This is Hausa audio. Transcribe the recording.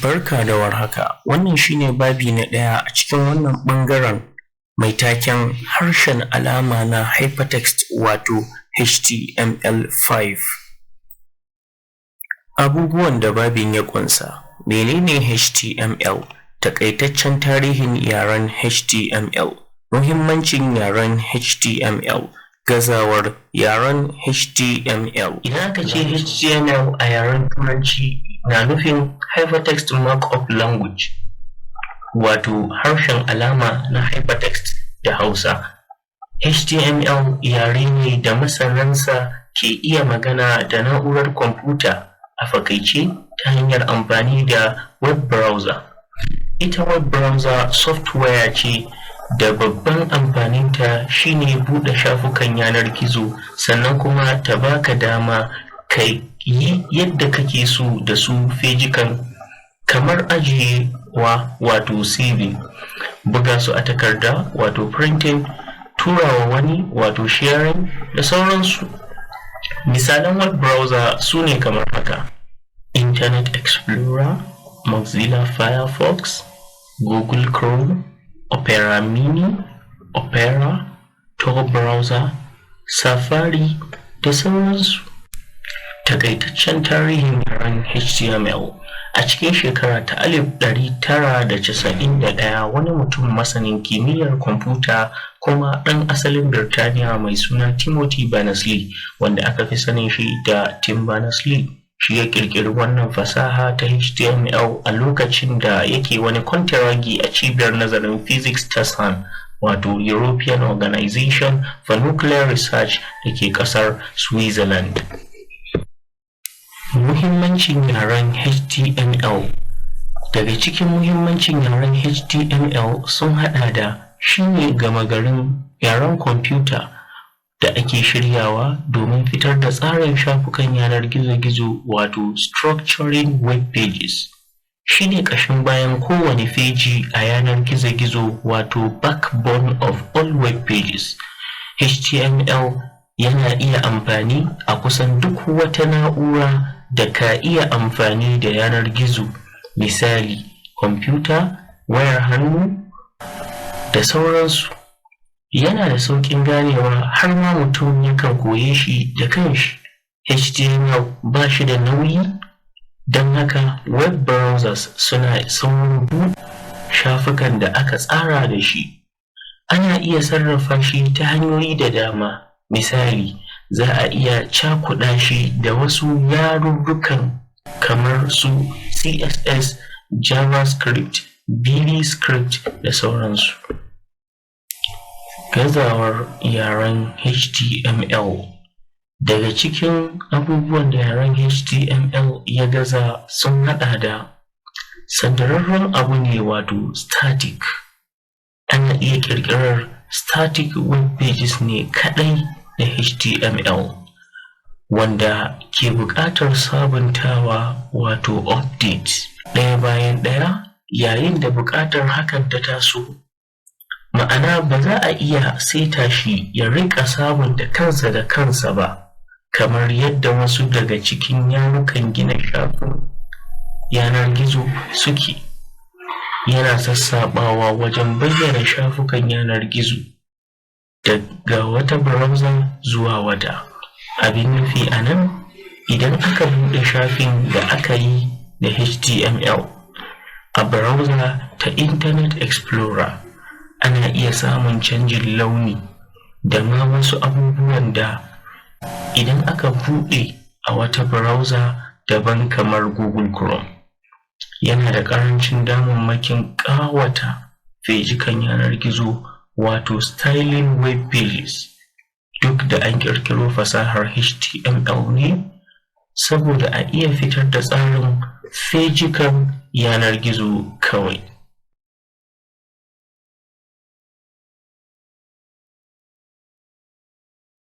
Barka da warhaka, wannan shi ne babi na ɗaya a cikin wannan ɓangaren mai taken harshen alama na hypertext, wato HTML5. Abubuwan da babin ya ƙunsa: mene ne HTML? Taƙaitaccen tarihin yaren HTML, muhimmancin yaren HTML, gazawar yaren HTML. Idan aka ce HTML a yaren Turanci, na nufin Hypertext Markup Language, wato harshen alama na hypertext da Hausa. HTML yare ne da masanansa ke iya magana da na'urar kwamfuta a fakaice ta hanyar amfani da web browser. Ita web browser software ce da babban amfaninta shi ne buɗe shafukan yanar gizo, sannan kuma ta baka dama ka yi yadda kake so da su fejikan, kamar ajiyewa, wato saving, buga su a takarda, wato printing, turawa wani, wato sharing, da sauransu. Misalan web browser su ne kamar haka: Internet Explorer, Mozilla Firefox, Google Chrome, Opera Mini, Opera, Tor Browser, Safari da sauransu. Takaitaccen tarihin yaren HTML: a cikin shekara ta 1991, wani mutum masanin kimiyyar kwamfuta kuma ɗan asalin Birtaniya mai suna Timothy Berners-Lee, wanda aka fi sanin shi da Tim Berners-Lee, shi ya ƙirƙiri wannan fasaha ta HTML a lokacin da yake wani kwantiragi a cibiyar nazarin physics ta CERN, wato European Organization for Nuclear Research, da ke ƙasar Switzerland. Muhimmancin yaren HTML: daga cikin muhimmancin yaren HTML sun haɗa da: shi ne gama garin yaren kwamfuta da ake shiryawa domin fitar da tsarin shafukan yanar gizo-gizo, wato structuring web pages. Shi ne ƙashin bayan kowane feji a yanar gizo-gizo, wato backbone of all web pages. HTML yana iya amfani a kusan duk wata na'ura da ka iya amfani da yanar gizo, misali kwamfuta, wayar hannu da sauransu. Yana da sauƙin ganewa, har ma mutum yakan koye shi da kanshi. HTML ba shi da nauyi, don haka web browsers suna saurin buɗe shafukan da aka tsara da shi. Ana iya sarrafa shi ta hanyoyi da dama, misali za a iya cakuɗa shi da wasu yarurrukan kamar su CSS, JavaScript, VBScript da sauransu. Gazawar yaren HTML: daga cikin abubuwan da yaren HTML ya gaza sun haɗa da: sandararren abu ne, wato static. Ana iya ƙirƙirar static web pages ne kaɗai da HTML, wanda ke buƙatar sabuntawa, wato update, ɗaya bayan ɗaya yayin da buƙatar hakan ta taso. Ma'ana, ba za a iya saita shi ya riƙa sabunta kansa da kansa ba kamar yadda wasu daga cikin yarukan gina shafin yanar gizo suke. Yana sassaɓawa wajen bayyana shafukan yanar gizo daga wata browser zuwa wata. Abin nufi a nan, idan aka buɗe shafin da aka yi da HTML a browser ta Internet Explorer, ana iya samun canjin launi da ma wasu abubuwan da idan aka buɗe a wata browser daban kamar Google Chrome. Yana da ƙarancin damammakin ƙawata fejikan yanar gizo, wato styling web pages, duk da an ƙirƙiro fasahar HTML ne saboda a iya fitar da tsarin fejikan yanar gizo kawai.